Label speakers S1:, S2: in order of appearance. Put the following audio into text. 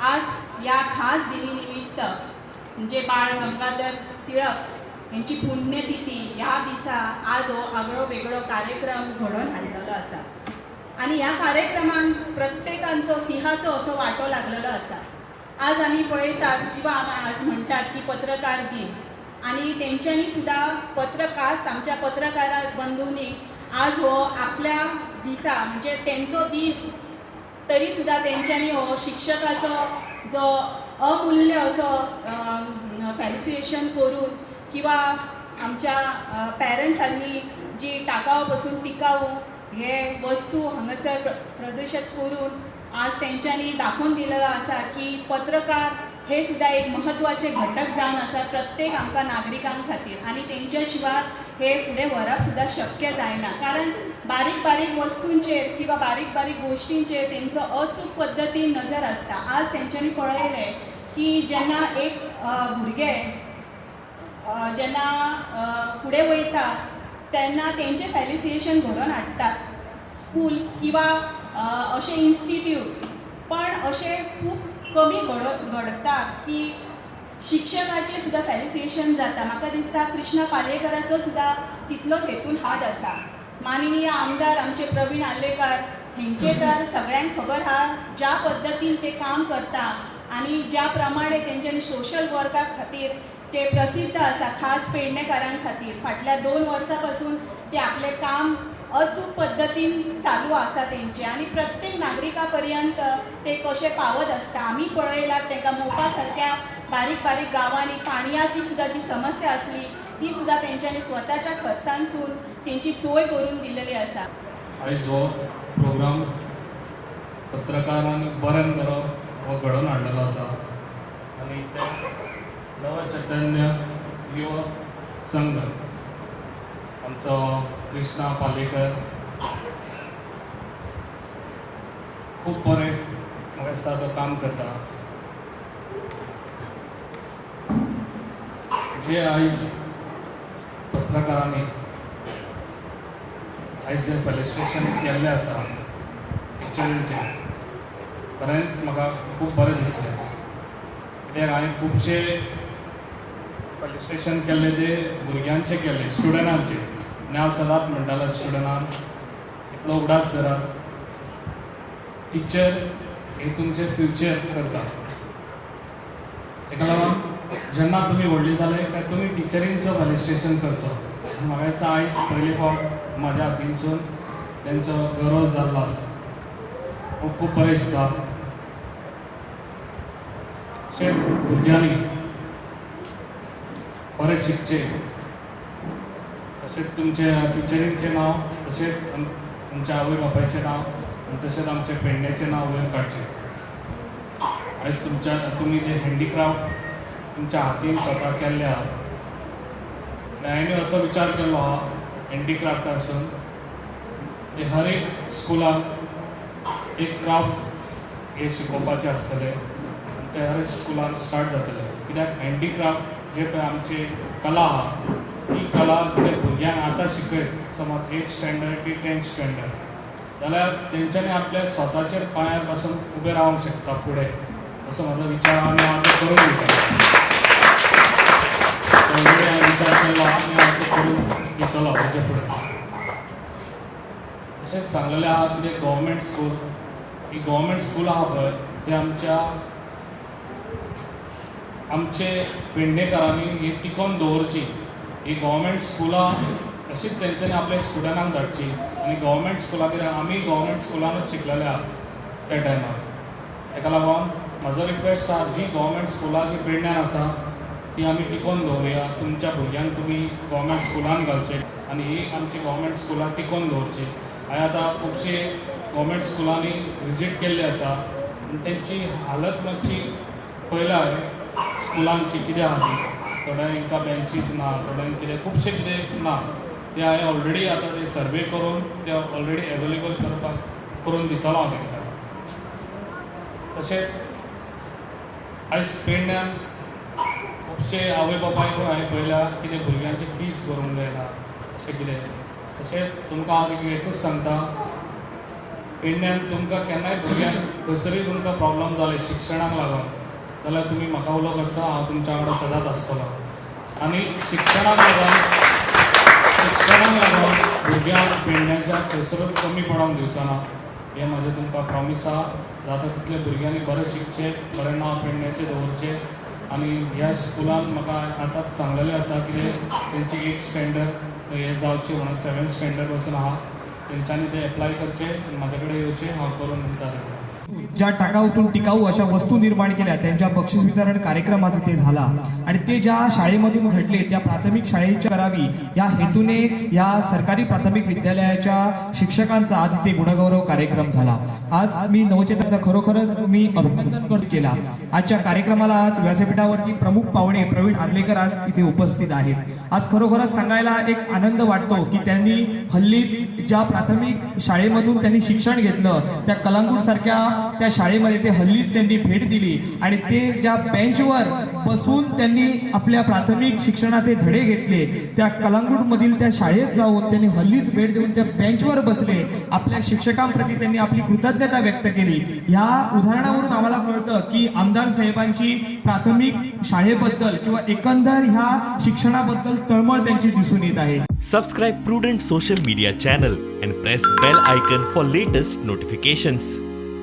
S1: आज ह्या खास दिनी निमित्त म्हणजे बाळ गंगाधर टिळक यांची पुण्यतिथी ह्या दिसा आज हो आगळो वेगळो कार्यक्रम घडोवन हाडलेलो आसा आनी ह्या कार्यक्रमांत प्रत्येकांचो सिंहाचो असो वांटो लागलेलो आसा. आज आमी पळयतात किंवा आज म्हणटात की पत्रकार दिन आनी तेंच्यांनी सुद्दां पत्रकार आमच्या पत्रकार बंधूंनी आज हो आपल्या दिसा म्हणजे तेंचो दीस तरी सुद्दां तेंच्यांनी हो शिक्षकाचो जो अमूल्य असो फेलिसिटेशन करून किंवा आमच्या पेरंट्सांनी जी टाकाव पासून टिकाऊ हे वस्तू हांगासर प्रदर्शीत करून आज तेंच्यांनी दाखोवन दिलेलो आसा की पत्रकार हे सुद्दां एक म्हत्वाचे घटक जावन आसा प्रत्येक आमकां नागरिकां खातीर आनी तेंच्या शिवाय हे फुडें व्हरप सुद्दां शक्य जायना, कारण बारीक बारीक वस्तूंचेर किंवा बारीक बारीक गोश्टींचेर तेंचो अचूक पद्दतीन नजर आसता. आज तेंच्यांनी पळयलें की जेन्ना एक भुरगें जेन्ना फुडें वयता तेन्ना तेंचें फेलिसिटेशन घडोवन हाडटात स्कूल किंवा अशें इन्स्टिट्यूट, पण अशें खूब कमी घडटा की शिक्षकाचें सुद्दां फेलिसिटेशन जाता. म्हाका दिसता कृष्णा पालयेकराचो सुद्दां तितलोच हेतून हात आसा. माननीय आमदार आमचे प्रवीण आर्लेकार हेंचे तर सगळ्यांक खबर आहा ज्या पद्दतीन ते काम करता आनी ज्या प्रमाणे तेंच्यांनी सोशल वर्का खातीर ते प्रसिद्ध आसा, खास पेडणेकारां खातीर फाटल्या 2 वर्सां पासून ते आपलें काम अचूक पद्दतीन चालू आसा तेंचें आनी प्रत्येक नागरिका पर्यंत ते कशें पावत आसता. आमी पळयलां तांकां मोपा सारक्या बारीक बारीक गांवांनी पाणयाची सुद्दां जी समस्या आसली ती सुद्दां तेंच्यांनी स्वताच्या खर्चांसून तेंची सोय करून दिलेली आसा.
S2: आयज हो प्रोग्राम पत्रकारांनी बऱ्यान बरो हो घडोवन हाडलेलो आसा आनी ते नव चैतन्य युवा संघ आमचो कृष्णा पालयेकर खूब बरें म्हाका दिसता तो काम करता. जे आयज पत्रकारांनी आयज जे फेलिसिटेशन केल्लें आसा टिचरींचें खरेंच म्हाका खूब बरें दिसलें, कित्याक हांवें खुबशे फेलिसिटेशन केल्ले ते भुरग्यांचे केल्ले, स्टुडंटांचे. आनी हांव सदांच म्हणटालो स्टुडंटांक इतलो उगडास करात, टिचर हे तुमचें फ्युचर करता. ताका लागून जेन्ना तुमी व्हडली जाले काय तुमी टिचरींचो फेलिसिटेशन करचो. आनी म्हाका दिसता आयज पयले फावट म्हाज्या हातीनसून तेंचो गौरव जाल्लो आसा, खूब खूब बरें दिसता. अशें भुरग्यांनी बरें शिकचें, तशेंच तुमच्या टिचरींचें नांव, तशेंच तुमच्या आवय बापायचें नांव आनी तशेंच आमचें पेडण्याचें नांव वयर काडचें. आयज तुमच्या तुमी जे हँडीक्राफ्ट तुमच्या हातीन स्वता केल्ले आहा, आनी हांवें असो विचार केल्लो आहा हँडीक्राफ्टासून की हर एक स्कुलाक एक क्राफ्ट हे शिकोवपाचें आसतलें आनी ते हर एक स्कुलान स्टार्ट जातलें. कित्याक हँडीक्राफ्ट जे पळय आमची कला आहा ती कला ते भुरग्यांक आतां शिकयत समज 8th standard की 10th standard जाल्यार तेंच्यांनी आपल्या स्वताचेर पांयार पासून उबें रावंक शकता फुडें, असो म्हजो विचार आहा आनी हांव तो करून दितलो. ऑलरेडी हांवें विचार केल्लो आहा आनी हांव तो करून दितलो हेजे फुडें. तशेंच सांगलेलें आहा कितें गव्हर्मेंट स्कूल, ही गव्हर्मेंट स्कूल आहा पळय ते आमच्या आमचे पेडणेकारांनी ही टिकोवन दवरची. ही गव्हर्मेंट स्कुलां तशीच तेंच्यांनी आपल्या स्टुडंटांक धाडची आनी गव्हर्मेंट स्कुलां कित्याक आमी गव्हर्मेंट स्कुलानूच शिकलेले आहा त्या टायमार. ताका लागून म्हाजो रिक्वेस्ट आहा जी गव्हर्मेंट स्कुलां जी पेडण्यान आसा ती आमी टिकोवन दवरुया. तुमच्या भुरग्यांक तुमी गव्हर्मेंट स्कुलान घालचे आनी ही आमची गव्हर्मेंट स्कुलां टिकोवन दवरची. हांवें आतां खुबशी गव्हर्मेंट स्कुलांनी विजीट केल्ली आसा आनी तेंची हालत मातशी पळयल्या हांवें स्कुलांची कितें आहा ती, थोड्यांक बेंचीस ना, थोड्यांक कितें खुबशें कितें ना, ते हांवें ऑलरेडी आतां ते सर्वे करून ते ऑलरेडी एवेलेबल करपाक करून दितलो हांव तांकां. तशेंच आयज पेडण्यान खुबशे आवय बापायकूय हांवें पळयल्या कितें भुरग्यांची फीस भरूंक जायना अशें कितें. तशेंच तुमकां हांव एकूच सांगता, पेडण्यान तुमकां केन्नाय भुरग्यांक खंयसरूय तुमकां प्रॉब्लम जाले शिक्षणाक लागून जाल्यार तुमी म्हाका उलो करचो, हांव तुमच्या वांगडा सदांच आसतलो. आनी शिक्षणाक लागून भुरग्यांक पेडण्याच्या खंयसरूच कमी पडोंक दिवचो ना, हें म्हाजें तुमकां प्रॉमीस आहा. जाता तितले भुरग्यांनी बरें शिकचें, बरें नांव पेडण्याचें दवरचें. आनी ह्या स्कुलान म्हाका आतांच सांगलेलें आसा कितें तेंची एट स्टँडर्ड हें जावचें म्हणून, सेवन स्टँडर्ड पासून आहा. तेंच्यांनी तें एप्लाय करचें आनी म्हाजे कडेन येवचें, हांव करून दिता तांकां.
S3: ज्या टाकाऊतून टिकाऊ अशा वस्तू निर्माण केल्या, त्यांच्या बक्षीस वितरण कार्यक्रम आज इथे झाला आणि ते ज्या शाळेमधून घडले त्या प्राथमिक शाळेच्या करावी या हेतूने या सरकारी प्राथमिक विद्यालयाच्या शिक्षकांचा आज इथे गुणगौरव कार्यक्रम झाला. आज मी नवचेताचा खरोखरच मी अभिनंदन केला आजच्या कार्यक्रमाला. आज व्यासपीठावरती प्रमुख पाहुणे प्रवीण आर्लेकर आज इथे उपस्थित आहेत. आज खरोखरच सांगायला एक आनंद वाटतो की त्यांनी हल्लीच ज्या प्राथमिक शाळेमधून त्यांनी शिक्षण घेतलं, त्या कलांगूट सारख्या त्या शाळेमध्ये ते हल्लीच त्यांनी भेट दिली आणि ते ज्या बेंचवर बसून त्यांनी आपल्या प्राथमिक शिक्षणाचे धडे घेतले, त्या कलांगूटमधील त्या शाळेत जाऊन त्यांनी हल्लीच भेट देऊन त्या बेंचवर बसले. आपल्या शिक्षकांप्रती त्यांनी आपली कृतज्ञता व्यक्त केली. ह्या उदाहरणावरून आम्हाला कळतं की आमदार साहेबांची प्राथमिक शाळेबद्दल किंवा एकंदर ह्या शिक्षणाबद्दल तळमळ त्यांची दिसून येत आहे.
S4: Subscribe Prudent Social Media channel and press bell icon for latest notifications.